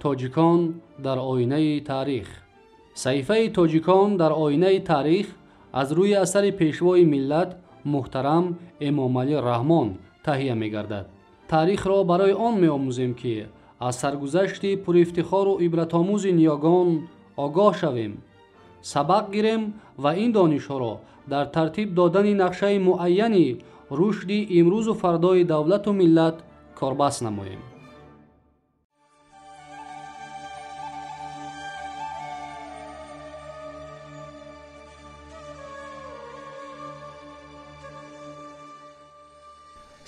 Тоҷикон дар оинаи таърих. Саҳифаи Тоҷикон дар оинаи таърих аз рӯи асари пешвои миллат муҳтарам Эмомалӣ Раҳмон таҳия мегардад. Таърихро барои он меомӯзем, ки аз саргузашти пурифтихору ибратомӯзи ниёгон огоҳ шавем, сабақ гирем ва ин донишҳоро дар тартиб додани нақшаи муайяни рушди имрӯзу фардои давлату миллат корбаст намоем.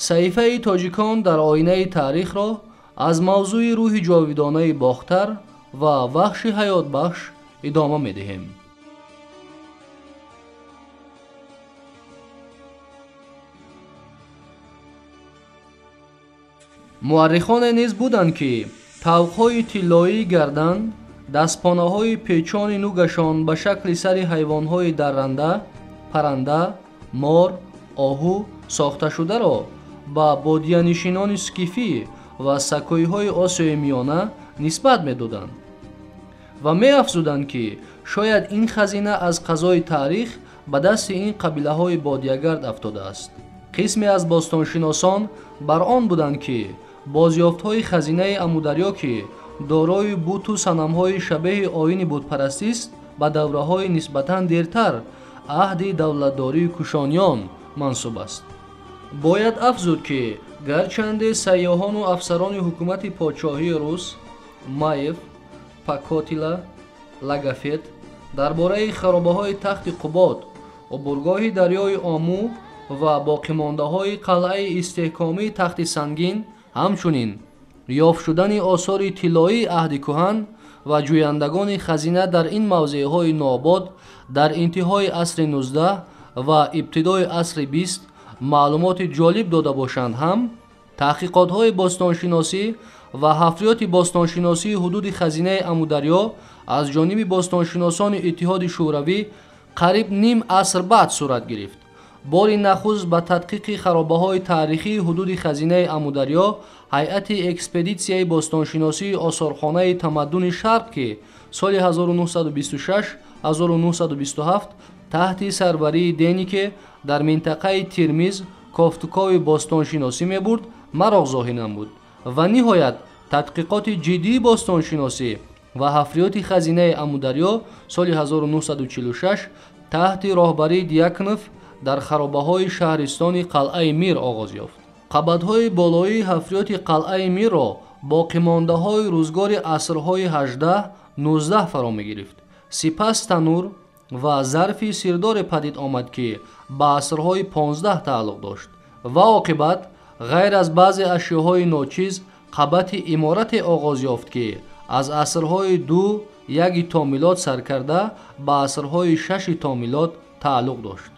Саҳифаи Тоҷикон дар оинаи таърихро аз мавзӯи рӯҳи ҷовидонаи Бохтар ва вахши ҳаётбахш идома медиҳем. Муаррихоне низ буданд, ки тавқҳои тиллоии гардан, дастпонаҳои печони нугашон ба шакли сари ҳайвонҳои дарранда, парранда, мор, оҳу сохташударо ба бодиянишинони скифӣ ва сакоиҳои Осиёи Миёна нисбат медоданд ва меафзуданд, ки шояд ин хазина аз қазои таърих ба дасти ин қабилаҳои бодиягард афтодааст. Қисме аз бостоншиносон бар он буданд, ки бозёфтҳои хазинаи Амударё, ки дорои буту санамҳои шабеҳи оини бутпарастист, ба давраҳои нисбатан дертар аҳди давлатдории кушониён мансуб аст. Бояд афзуд, ки гарчанде сайёҳону афсарони ҳукумати подшоҳии рус Маев, Пакотила, Лагафет дар бораи харобаҳои тахти Қубод, убургоҳи дарёи Омӯ ва боқимондаҳои қалъаи истеҳкомии тахти Сангин, ҳамчунин ёфт шудани осори тиллоии аҳди кӯҳан ва ҷӯяндагони хазина дар ин мавзеъҳои нообод дар интиҳои асри 19 ва ибтидои асри 20 маълумоти ҷолиб дода бошанд ҳам, таҳқиқотҳои бостоншиносӣ ва ҳафриёти бостоншиносии ҳудуди хазинаи Амударё аз ҷониби бостоншиносони Иттиҳоди Шӯравӣ қариб ним аср баъд сурат гирифт. Бори нахуст ба тадқиқи харобаҳои таърихии ҳудуди хазинаи Амударё ҳайати экспедитсияи бостоншиносии осорхонаи тамаддуни Шарқ, ки соли 1926-1927 таҳти сарварии Денике дар минтақаи Тирмиз кофтукови бостоншиносӣ мебурд, мароқ зоҳир намуд ва ниҳоят тадқиқоти ҷиддии бостоншиносӣ ва ҳафриёти хазинаи Амударё соли 1946 таҳти роҳбарии Дьяконов дар харобаҳои шаҳристони Қалъаи Мир оғоз ёфт. Қабатҳои болоии ҳафриёти Қалъаи Мирро боқимондаҳои рӯзгори асрҳои 18-19 фаро мегирифт. Сипас танур ва зарфи сирдоре падид омад, ки ба асрҳои 15 тааллуқ дошт ва оқибат ғайр аз баъзе ашёҳои ночиз қабати иморате оғоз ёфт, ки аз асрҳои 2-1 то милод саркарда ба асрҳои 6 то милод тааллуқ дошт.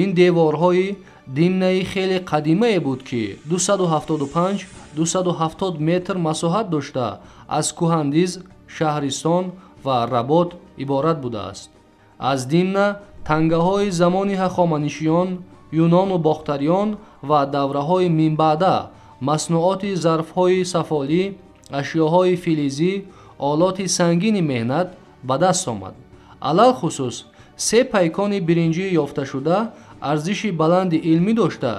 Ин деворҳои димнаи хеле қадимае буд, ки 275-270 метр масоҳат дошта, аз кӯҳандиз, шаҳристон ва работ иборат будааст. Аз димна тангаҳои замони ҳахоманишиён, юнону бохтариён ва давраҳои минбаъда, маснуоти зарфҳои сафолӣ, ашёҳои филизӣ, олоти сангини меҳнат ба даст омад. Алалхусус се пайкони биринҷӣ ёфташуда арзиши баланди илмӣ дошта,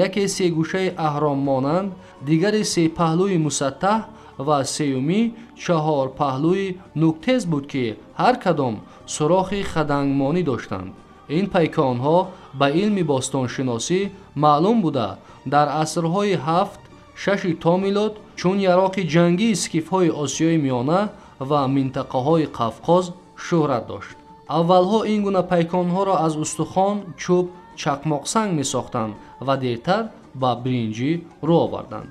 яке сегӯшаи аҳроммонанд, дигари се паҳлӯи мусаттаҳ ва сеюмӣ чаҳор паҳлӯи нуктез буд, ки ҳар кадом сурохи хадангмонӣ доштанд. Ин пайконҳо ба илми бостоншиносӣ маълум буда, дар асрҳои 7-6 то милод чун яроқи ҷангии скифҳои Осиёи Миёна ва минтақаҳои Қавқоз шӯҳрат дошт. Аввалҳо ин гуна пайконҳоро аз устухон, чӯб, чақмоқсанг месохтанд ва дертар ба биринҷӣ рӯ оварданд.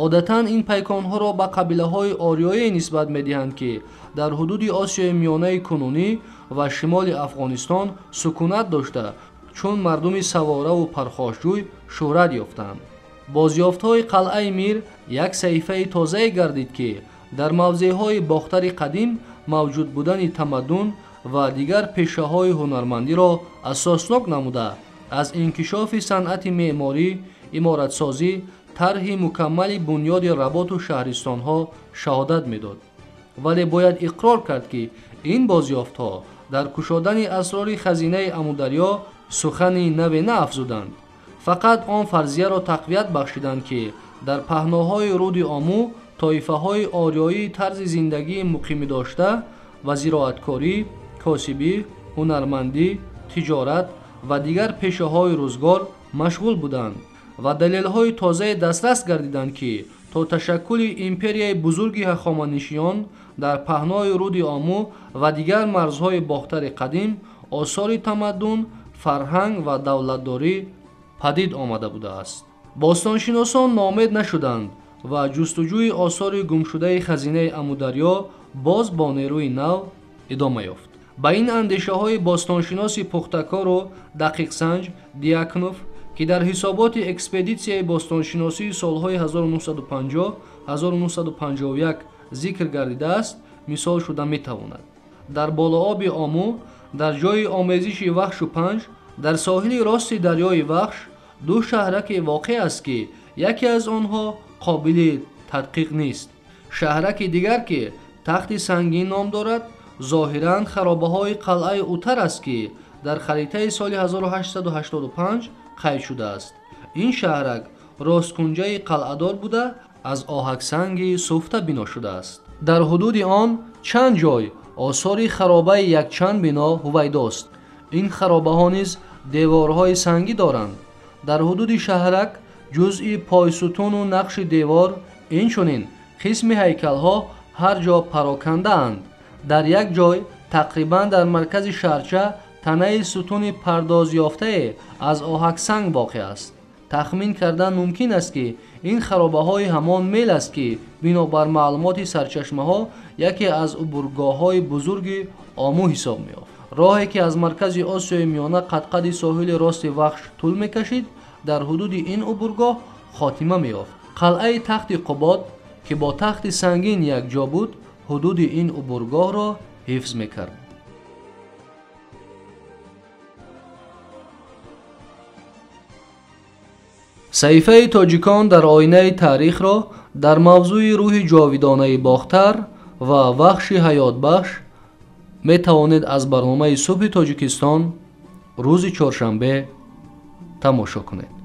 Одатан ин пайконҳоро ба қабилаҳои ориёие нисбат медиҳанд, ки дар ҳудуди Осиёи Миёнаи кунунӣ ва шимоли Афғонистон сукунат дошта, чун мардуми савораву пархошҷӯй шӯҳрат ёфтанд. Бозёфтҳои Қалъаи Мир як саҳифаи тозае гардид, ки дар мавзеъҳои Бохтари қадим мавҷуд будани тамаддун ва дигар пешаҳои ҳунармандиро асоснок намуда, аз инкишофи санъати меъморӣ, иморатсозӣ, тарҳи мукаммали бунёди работу шаҳристонҳо шаҳодат медод. Вале бояд иқрор кард, ки ин бозёфтҳо дар кушодани асрори хазинаи Амударё сухани наве наафзуданд. Фақат он фарзияро тақвият бахшиданд, ки дар паҳноҳои руди Омӯ тоифаҳои ориёии тарзи зиндагии муқимӣ дошта ва зироаткорӣ, косибӣ, ҳунармандӣ, тиҷорат ва дигар пешаҳои рӯзгор машғул буданд ва далелҳои тозае дастрас гардиданд, ки то ташаккули империяи бузурги ҳахоманишиён дар паҳнои руди Омӯ ва дигар марзҳои Бохтари қадим осори тамаддун, фарҳанг ва давлатдорӣ падид омада будааст. Бостоншиносон ноумед нашуданд ва ҷустуҷӯи осори гумшудаи хазинаи Амударё боз бо нерӯи нав идома ёфт. Ба ин андешаҳои бостоншиноси пухтакору дақиқсанҷ Диакнов, ки дар ҳисоботи экспедитсияи бостоншиносии солҳои 1950-1951 зикр гардидааст, мисол шуда метавонад. Дар болооби Омӯ, дар ҷойи омезиши Вахшу Панҷ, дар соҳили рости дарёи Вахш ду шаҳраке воқеъ аст, ки яке аз онҳо қобили тадқиқ нест. Шаҳраки дигар, ки Тахти Сангин ном дорад, зоҳиран харобаҳои қалъаи Утар аст, ки дар харитаи соли 1885 қайд шудааст. Ин шаҳрак росткунҷаи қалъадор буда, аз оҳаксанги суфта бино шудааст. Дар ҳудуди он чанд ҷой осори харобаи якчанд бино ҳувайдост. Ин харобаҳо низ деворҳои сангӣ доранд. Дар ҳудуди шаҳрак ҷузъи пойсутуну нақши девор, инчунин қисми ҳайкалҳо ҳар ҷо парокандаанд. Дар як ҷой, тақрибан дар маркази шаҳрча, танаи сутуни пардозёфтае аз оҳаксанг воқеъ аст. Тахмин кардан мумкин аст, ки ин харобаҳои ҳамон мел аст, ки бинобар маълумоти сарчашмаҳо яке аз убургоҳҳои бузурги Омӯ ҳисоб меёфт. Роҳе ки аз маркази Осиёи Миёна қадқади соҳили рости Вахш тӯл мекашид, дар ҳудуди ин убургоҳ хотима меёфт. Қалъаи Тахти Қубод, ки бо Тахти Сангин якҷо буд, ҳудуди ин убургоҳро ҳифз мекард. Саҳифаи тоҷикон дар оинаи таърихро дар мавзӯи рӯҳи ҷовидонаи Бохтар ва Вахши ҳаётбахш метавонед аз барномаи Субҳи Тоҷикистон рӯзи чоршанбе тамошо кунед.